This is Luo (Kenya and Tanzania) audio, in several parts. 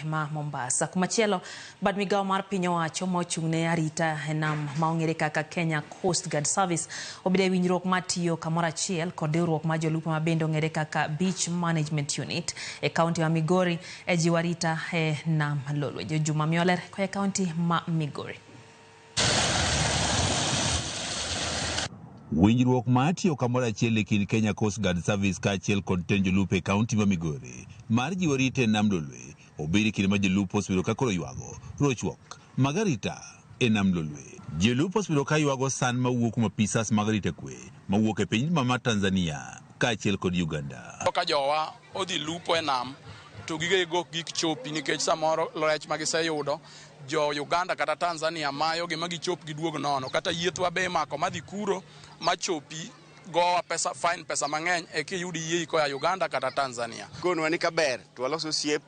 Ma Mombasa. Kumachielo, bad migawo mar piny owacho ma ochung' ne arita e nam ma ong'ere kaka Kenya Coast Guard Service obedo e winjruok mar tiyo kamoro achiel kod riwruok mar jolupo ma bende ong'ere kaka Beach Management Unit e kaunti ma Migori e jiwo arita e nam Lolwe. Juma Mioler koa e kaunti ma Migori. Winjruok mar tiyo kamoro achiel e kind Kenya Coast Guard Service kaachiel kod tend jolupo e kaunti ma Migori mar jiwo arita e nam Lolwe obiro e kinde ma jolupo osebedo ka koro ywago rochruok mag arita e nam Lolwe. Jolupo osebedo ka ywago sand mawuok kuom apisas mag arita kwe mawuok e piny ma Tanzania kaachiel kod Uganda. Ka jowa odhi lupo e nam to gigego ok gik chopi nikech samoro rech ma giseyudo jo Uganda kata Tanzania mayo gi ma gichop giduog nono kata yiethwa be imako madhi kuro machopi gowa pesa fine pesa mang'eny e kiyud yie koa Uganda kata Tanzania. Konwa ni kaber to walos osiep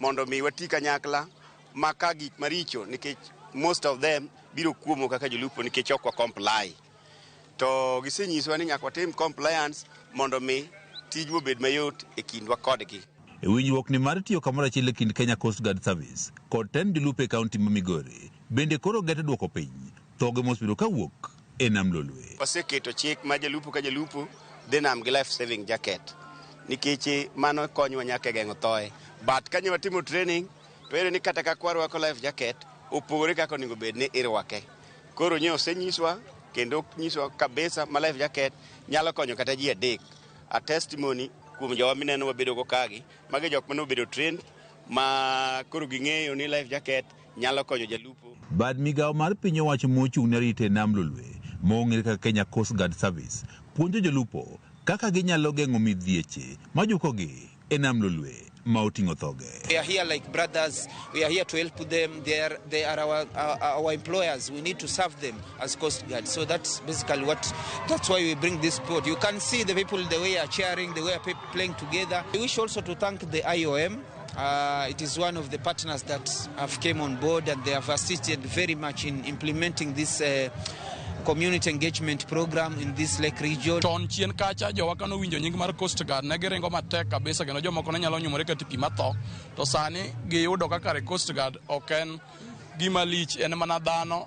mondo mi wati kanyakla ma ka gik maricho nikech most of them biro kuomo kaka jolupo nikech ok wa comply. To gisenyiswa ni nyaka watim compliance mondo mi tijwa obed mayot e kindwa kodgi. E winjruok ni mar tiyo kamoro achiel e kind Kenya Coast Guard Service kod tend jolupo e kaunti ma Migori bende koro geto duoko piny thoge mosebedo kawuok e nam Lolwe. Waseketo chik ma jalupo ka jalupo dhi nam gi life saving jacket nikech mano konyowa nyaka e geng'o thoe. But ka watimo training to iyudo ni kata kaka warwako life jacket opogore kaka onego bed ni irwake. Koro nye osenyiswa kendo nyiswa kabisa ma life jacket nyalo konyo kata ji adek. A testimony kuom jowa mineno wabedo go kagi, magi jok mane obedo trained ma koro ging'eyo ni life jacket nyalo konyo jalupo. Bad migawo mar piny owacho mochung' ne arita e nam Lolwe mong'ere kaka Kenya Coast Guard Service puonjo jolupo kaka ginyalo geng'o midhieche majukogi e nam Lolwe ma oting'o thoge. We are here like brothers. We are here to help them. They are our employers. We need to serve them as Coast Guard. So that's basically what, that's why we bring this sport. You can see the people, the way are cheering, the way are playing together. We wish also to thank the IOM. It is one of the partners that have came on board and they have assisted very much in implementing this community engagement program in this lake region. Chon chien kacha jowa kane owinjo nying mar Coast Guard ne giringo matek kabisa kendo jomoko ne nyalo nyumore kata e pi matho to sani giyudo ka kare Coast Guard ok en gima lich en mana dhano.